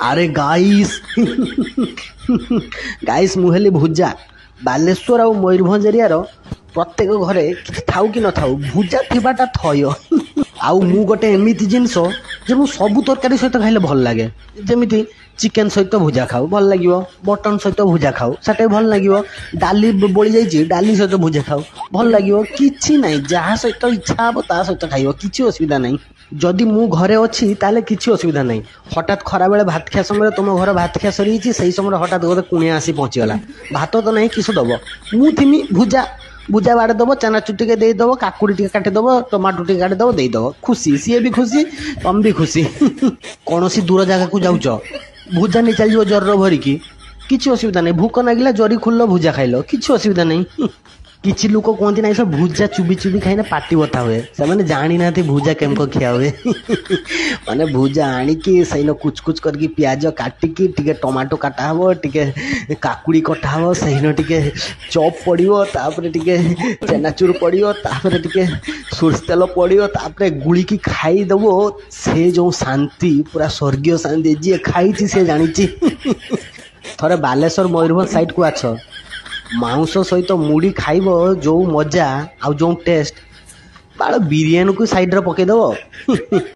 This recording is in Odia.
ଆରେ ଗାଇସ୍, ଗାଇସ୍, ମୁଁ ହେଲି ଭୁଜା। ବାଲେଶ୍ୱର ଆଉ ମୟୂରଭଞ୍ଜ ଏରିଆର ପ୍ରତ୍ୟେକ ଘରେ କିଛି ଥାଉ କି ନଥାଉ, ଭୁଜା ଥିବାଟା ଥୟ। ଆଉ ମୁଁ ଗୋଟେ ଏମିତି ଜିନିଷ ଯେ ମୁଁ ସବୁ ତରକାରୀ ସହିତ ଖାଇଲେ ଭଲ ଲାଗେ। ଯେମିତି ଚିକେନ୍ ସହିତ ଭୁଜା ଖାଉ, ଭଲ ଲାଗିବ। ମଟନ୍ ସହିତ ଭୁଜା ଖାଉ, ସେଟା ବି ଭଲ ଲାଗିବ। ଡାଲି ବଳି ଯାଇଛି, ଡାଲି ସହିତ ଭୁଜା ଖାଉ, ଭଲ ଲାଗିବ। କିଛି ନାହିଁ, ଯାହା ସହିତ ଇଚ୍ଛା ହବ ତା ସହିତ ଖାଇବ, କିଛି ଅସୁବିଧା ନାହିଁ। ଯଦି ମୁଁ ଘରେ ଅଛି ତାହେଲେ କିଛି ଅସୁବିଧା ନାହିଁ। ହଠାତ୍ ଖରାବେଳେ ଭାତ ଖିଆ ସମୟରେ ତୁମ ଘର ଭାତ ଖିଆ ସରିଯାଇଛି, ସେଇ ସମୟରେ ହଠାତ୍ ଗୋଟେ କୁଣିଆ ଆସି ପହଞ୍ଚିଗଲା, ଭାତ ତ ନାହିଁ, କିସ ଦବ? ମୁଁ ଥିମି, ଭୁଜା ଭୁଜା ବାଡ଼େଇ ଦବ, ଚେନାଚୁର ଟିକେ ଦେଇଦବ, କାକୁଡ଼ି ଟିକେ କାଟିଦବ, ଟମାଟୋ ଟିକେ କାଟିଦବ, ଦେଇଦବ। ଖୁସି, ସିଏ ବି ଖୁସି, ତମେ ବି ଖୁସି। କୌଣସି ଦୂର ଜାଗାକୁ ଯାଉଛ, ଭୁଜା ନେଇ ଚାଲିଯିବ ଜରିର ଭରିକି, କିଛି ଅସୁବିଧା ନାହିଁ। ଭୋକ ନାଗିଲା, ଜରି ଖୋଲିଲ, ଭୁଜା ଖାଇଲ, କିଛି ଅସୁବିଧା ନାହିଁ। କିଛି ଲୋକ କୁହନ୍ତି ନାହିଁ ସବୁ ଭୁଜା ଚୁବି ଚୁବି ଖାଇଲେ ପାଟି ବଥା ହୁଏ। ସେମାନେ ଜାଣିନାହାନ୍ତି ଭୁଜା କେମିତି ଖିଆ ହୁଏ। ମାନେ ଭୁଜା ଆଣିକି ସେଇନ କୁଚ କୁଚ କରିକି ପିଆଜ କାଟିକି, ଟିକେ ଟମାଟୋ କାଟା ହବ, ଟିକେ କାକୁଡ଼ି କଟା ହବ, ସେଇନ ଟିକେ ଚପ୍ ପଡ଼ିବ, ତାପରେ ଟିକେ ଚେନାଚୁର ପଡ଼ିବ, ତାପରେ ଟିକେ ସୋରିଷ ତେଲ ପଡ଼ିବ, ତାପରେ ଗୁଳିକି ଖାଇଦେବ। ସେ ଯେଉଁ ଶାନ୍ତି, ପୁରା ସ୍ୱର୍ଗୀୟ ଶାନ୍ତି, ଯିଏ ଖାଇଛି ସେ ଜାଣିଛି। ଥରେ ବାଲେଶ୍ୱର ମୟୂରଭଞ୍ଜ ସାଇଡ଼କୁ ଆସ, ମାଉଁସ ସହିତ ମୁଢ଼ି ଖାଇବ, ଯେଉଁ ମଜା ଆଉ ଯେଉଁ ଟେଷ୍ଟ, ବାଳ ବିରିୟାନୀକୁ ସାଇଡ଼ରେ ପକେଇଦେବ।